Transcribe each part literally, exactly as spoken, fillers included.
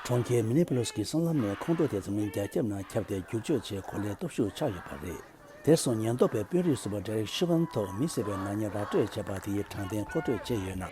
གྲོང་ཁྱེར་མི་ནི་པོ་ལིས་ཀྱི་སྲང་ལམ་ནས་ཁོང་ཁྲོ་དེ་འཛམ་གླིང་རྒྱ་ཁྱབ་ནང་ཁྱབ་སྟེ། བསྒྱུར་བཅོས་ཆེད་གོ་ལའི་སྟོབས་ཤུགས་ཆག་ཡོད་པ་རེད། དེར་སོང་ཉེན་རྟོག་པས་དཔོན་རིགས་ཟུར་པ་Derek Chauvin་ཐོག་མི་བསད་པའི་ནག་ཉེས་ར་སྤྲོད་བྱས་པ་དེའི་དྲང་བདེན་མཁོ་སྤྲོད་བྱས་ཡོད་ན།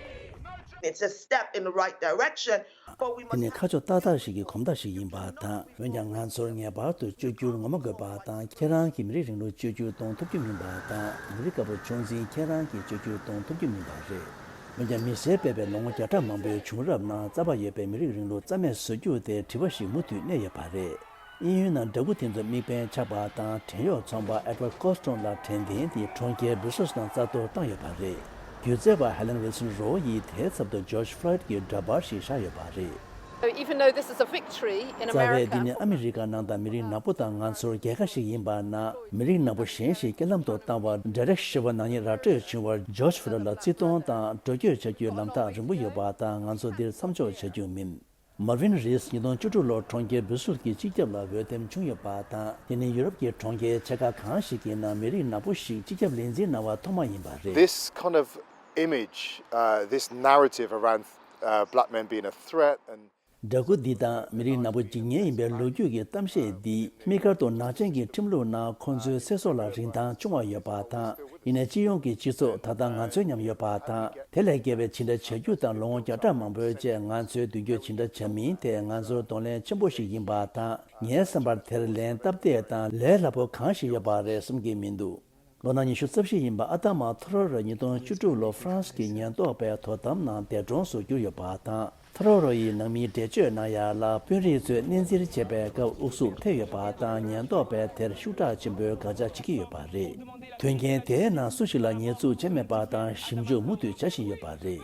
It's a step in the right direction, but we must དེ་ནི་ཁ་ཕྱོགས་ཏག་ཏག་ཞིག་གི་གོམ་སྟབས་ཤིག་ཡིན་པ་དང་། འོན་ཀྱང་ང་ཚོར་ངེས་པར་དུ་བཅོས་བསྒྱུར་ངོ་མ་དགོས་པ་དང་། ཁྱེད་རང་གིས་མི་རིགས་རིང་ལུགས་བཅོས་བསྒྱུར་གཏོང་ཐུབ་རྒྱུ་མིན་པ་དང་། མི་རིགས་དཀར་པོ་ཕྱོགས་འཛིན་ཁྱེད་རང་གིས་བཅོས་བསྒྱུར་གཏོང་ཐུབ་རྒྱུ་མིན་པ་རེད། འོན་ཀྱང་མི་སེར་སྤེལ་བའི་ལོ་ངོ་བརྒྱ་ཕྲག་མང་པོའི་བྱུང་རབས་ནང་རྩ་བ་ཡོད་པའི་མི་རིགས་རིང་ལུགས་རྩ་མེད་བཟོ་རྒྱུ་དེ་དྲི་བ་ཞིག་མུ་མཐུད་གནས་ཡོད་པ་རེད། དབྱིན་ཡུལ་ནང་འདྲ་སྐུ་དེ་ཚོ་དམིགས་འབེན་ཆགས་པ་དང་། བྲན་གཡོག་ཚོང་པ་Edward Coston་ལ་དྲན་རྟེན་དེ་གྲོང་ཁྱེར་Brussels་ནང་རྩ་གཏོར་བཏང་ཡོད་པ་རེད། སྒྱུ་རྩལ་བ་Helen Wilson Rowe་ཡིས་དེའི་ཚབ་ཏུ་George Floyd་གི་འདྲ་པར་ཞིག་བཞག་ཡོད་པ་རེད། So even though this is a victory in རྩ་བའི་America འདི་ནི་ཨ་མི་རི་ཀ་ནང་དང་མི་རིགས་ནག་པོ་དང་ང་ཚོར་རྒྱལ་ཁ་ཞིག་ཡིན་པ་ན། མི་རིགས་ནག་པོ་གཞན་ཞིག་རྐྱེན་ལམ་དུ་བཏང་བར་Derek Chauvin་ནག་ཉེས་ར་སྤྲོད་བྱུང་བར་George Floyd་ལ་བརྩི་མཐོང་དང་འགྲོ་སྐྱོད་བྱ་རྒྱུའི་ལམ་ཐག་རིང་པོ་ཡོད་པ་དང་། ང་ཚོ་འདིར་མཚམས་འཇོག་བྱ་རྒྱུ་མིན། Marvin Rees་ཉིས་སྟོང་བཅུ་དྲུག་ལོར་གྲོང་ཁྱེར་Brussels་གྱི་སྤྱི་ཁྱབ་ལ་འོས་འདེམས་བྱུང་ཡོད་པ་དང་། དེ་ནི་ཡུ་རོབ་ཀྱི་གྲོང་ཁྱེར་ཆེ་ཁག་གང་ཞིག་གི་ནང་མི་རིགས་ནག་པོ་ཞིག་སྤྱི་ཁྱབ་ལས་འཛིན་གནང་བ་ཐོག་མ་ཡིན་པ་རེད། This kind of image, uh, this narrative around, uh, black men being a threat and འདྲ་སྐུ་འདི་དང་མི་རིགས་ནག་པོ་འཇིགས་ཉེན་ཡིན་པའི་ལོ་རྒྱུས་ཀྱི་གཏམ་བཤད་འདིས་དམིགས་བཀར་དུ་ནག་ཅན་གྱི་ཁྲིམས་ལུགས་ནང་ཁོང་ཚོའི་ཚེ་སྲོག་ལ་རིན་ཐང་ཆུང་བ་ཡོད་པ་དང་། ཡིན་ནའི་སྤྱི་ཡོངས་ཀྱི་སྤྱི་ཚོགས་ད་ལྟ་ང་ཚོའི་མཉམ་ཡོད་པ་དང་། དེ་ལས་བརྒལ་བའི་ཇི་འདྲ་བྱ་རྒྱུ་དང་། ལོ་ངོ་བརྒྱ་ཕྲག་མང་པོའི་རྗེས་ང་ཚོས་མདུན་སྐྱོད་ཇི་འདྲ་བྱ་མིན་དེ་ང་ཚོར་གདོང་ལེན་ཆེན་པོ་ཞིག་ཡིན་པ་དང་། ངའི་བསམ་པར་དེར་ལན་སྟབས་བདེ་དང་ལས་སླ་པོ་གང་ཞིག་ཡོད་པ་རེད་བསམ་གྱི་མི་འདུག་ལོ་ན་ཉི་ཤུ་རྩ་བཞི་ཡིན་པ་ཨ་ཏ་མ་ཐོ་རོ་རོ་ཉིས་སྟོང་བཅུ་དྲུག་ལོ་ཧྥ་རན་སི་གི་ཉེན་རྟོག་པའི་དོ་དམ་ནང་འདས་གྲོངས་སུ་གྱུར་ཡོད་པ་དང་། ཐོ་རོ་རོ་ཡི་ནང་མིའི་འགྲེལ་བརྗོད་གནང་ཡ་ལ་དཔོན་རིགས་ཚོས་གནས་འཛིན་བྱེད་པའི་སྐབས་དབུགས་སུབ་ཐེབས་ཡོད་པ་དང་། ཉེན་རྟོག་པས་དེར་ཤུགས་དྲག་ཆེན་པོས་དགག་བྱ་བྱེད་ཀྱི་ཡོད་པ་རེད། དོན་རྐྱེན་དེའི་ནང་སུ་ཞིག་ལ་ཉེས་འཛུགས་བྱས་མེད་པ་དང་། ཞིབ་འཇུག་མུ་མཐུད་བྱ་བཞིན་ཡོད་པ་རེད།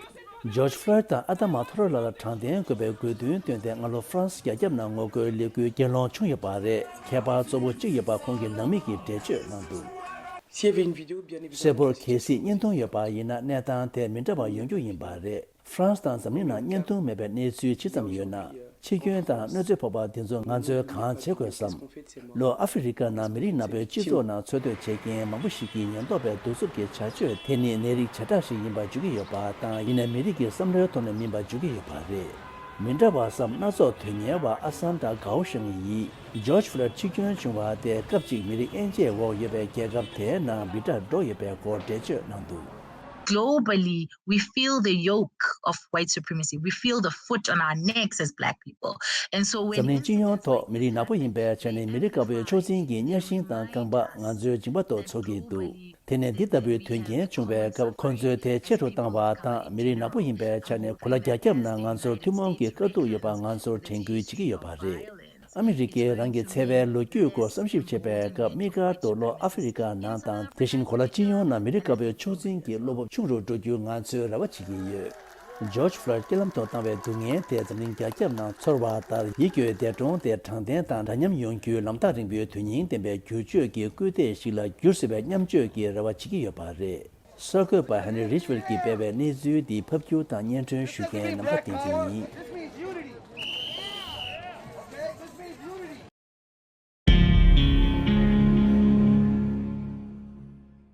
George Floyd་དང་ཨ་ཏ་མ་ཐོ་རོ་རོ་ལ་དྲང་བདེན་དགོས་པའི་དགོས་འདུན་བཏོན་ཏེ་སྔ་ལོ་ཧྥ་རན་སི་རྒྱ་ཁྱབ་ནང་ངོ་རྒོལ་ལས་འགུལ་གྱེན་ལོག་བྱུང་ཡོད་པ་རེད། ཁྱད་པར་གཙོ་བོ་གཅིག་ཡོད་པ་ཁོང་གི་ནང་མི་གིས་འགྲེལ་བརྗོད་གནང་འདུག S'il y avait une vidéo, bien évidemment, གསལ་པོར་གལ་སྲིད་བརྙན་ཐུང་ཡོད་པ་ཡིན་ན། གནས་སྟངས་དེ་མི་འདྲ་བ་ཡོང་རྒྱུ་ཡིན་པ་རེད། ཧྥ་རན་སི་དང་འཛམ་གླིང་ནང་བརྙན་ཐུང་མེད་པའི་གནས་ཚུལ་ཇི་ཙམ་ཡོད་ན། འཆི་སྐྱོན་དང་གནོད་འཚེ་ཕོག་པ་འདི་ཚོ་ང་ཚོས་གང་བྱེད་དགོས་སམ། ལྷོ་ཨ་ཧྥེ་རི་ཀ་ནང་མི་རིགས་ནག་པོའི་སྤྱི་ཚོགས་ནང་འཚོ་སྡོད་བྱེད་མཁན་མང་པོ་ཞིག་གིས་ཉེན་རྟོག་པའི་གདུག་རྩུབ་ཀྱི་བྱ་སྤྱོད་དེ་ནི་ནད་རིགས་བྱེ་བྲག་ཞིག་ཡིན་པ་བརྗོད་ཀྱི་ཡོད་པ་དང་། ཡིན་ནའི་མི་རིགས་ཀྱི་བསམ་བློའི་ཐོག་ནས་མིན་པ་བརྗོད་ཀྱི་ཡོད་པ་རེད། མི་འདྲ་བ་སམ་སྣ་ཚོགས་དོན་གཉེར་བ་ཨ་སན་དྲ་གའོ་ཤང་ཡིས། George Floyd་འཆི་སྐྱོན་བྱུང་བ་དེ་སྐབས་གཅིག་མི་རིགས་དབྱེ་འབྱེད་འོག་ཡོད་པའི་རྒྱལ་ཁབ་དེའི་ནང་འབུད་སྒྲ་སྒྲོག་ཡོད་པའི་སྐོར་འགྲེལ་བརྗོད་གནང་འདུག Globally, we feel the yoke of white supremacy. We feel the foot on our necks as black people. And so when འཛམ་གླིང་སྤྱི་ཡོངས་ཐོག་མི་རིགས་ནག་པོ་ཡིན་པའི་ཆ་ནས་མི་རིགས་དཀར་པོའི་ཕྱོགས་འཛིན་གྱི་གཉའ་ཤིང་དང་རྐང་པ་ང་ཚོའི་མཇིང་པ་ཐོག་འཚོ་གི་འདུག་དེ་ནས་འདི་ལྟ་བུའི་དོན་རྐྱེན་བྱུང་བའི་སྐབས་ཁོ་ཚོས་དེ་ཆེ་རུ་བཏང་བ་དང་། མི་རིགས་ནག་པོ་ཡིན་པའི་ཆ་ནས་གོ་ལ་རྒྱ་ཁྱབ་ནང་ང་ཚོར་ཐུན་མོང་གི་དཀའ་སྡུག་ཡོད་པ་ང་ཚོར་དྲན་སྐུལ་བྱེད་ཀྱི་ཡོད་པ་རེད། ཨ་མི་རི་ཀས་རང་གི་འཚེ་བའི་ལོ་རྒྱུས་སྐོར་བསམ་ཞིབ་བྱེད་པའི་སྐབས། དམིགས་བཀར་དུ་ལྷོ་ཨ་ཧྥེ་རི་ཀ་ནང་དང་། དེ་བཞིན་གོ་ལ་སྤྱི་ཡོངས་ནང་མི་རིགས་དཀར་པོའི་ཕྱོགས་འཛིན་གྱི་བློ་སྤོབས་ཆུང་རུ་འགྲོ་རྒྱུའི་ང་ཚོས་རེ་བ་བྱེད་ཀྱི་ཡོད། George Floyd་རྐྱེན་ལམ་དུ་བཏང་བའི་སྡུག་བསྔལ་དེ་འཛམ་གླིང་རྒྱ་ཁྱབ་ནང་ཚོར་བ་ལྟར། ཡིད་སྐྱོའི་འདས་གྲོངས་དེ་དྲང་བདེན་དང་འདྲ་མཉམ་ཡོང་རྒྱུའི་ལམ་ཐག་རིང་པོའི་དོན་སྙིང་ལྡན་པའི་བསྒྱུར་བཅོས་ཀྱི་སྐུལ་འདེད་ཞིག་ལ་འགྱུར་སྲིད་པའི་མཉམ་སྤྱོད་ཀྱི་རེ་བ་བྱེད་ཀྱི་ཡོད་པ་རེད། གསར་འགོད་པ་Henry Ridgwell་གྱིས་སྤེལ་བའི་གནས་ཚུལ་འདི་ཕབ་སྒྱུར་དང་སྙན་སྒྲོན་ཞུ་མཁན་ནམ་མཁའ་བསྟན་འཛིན་ཡིན།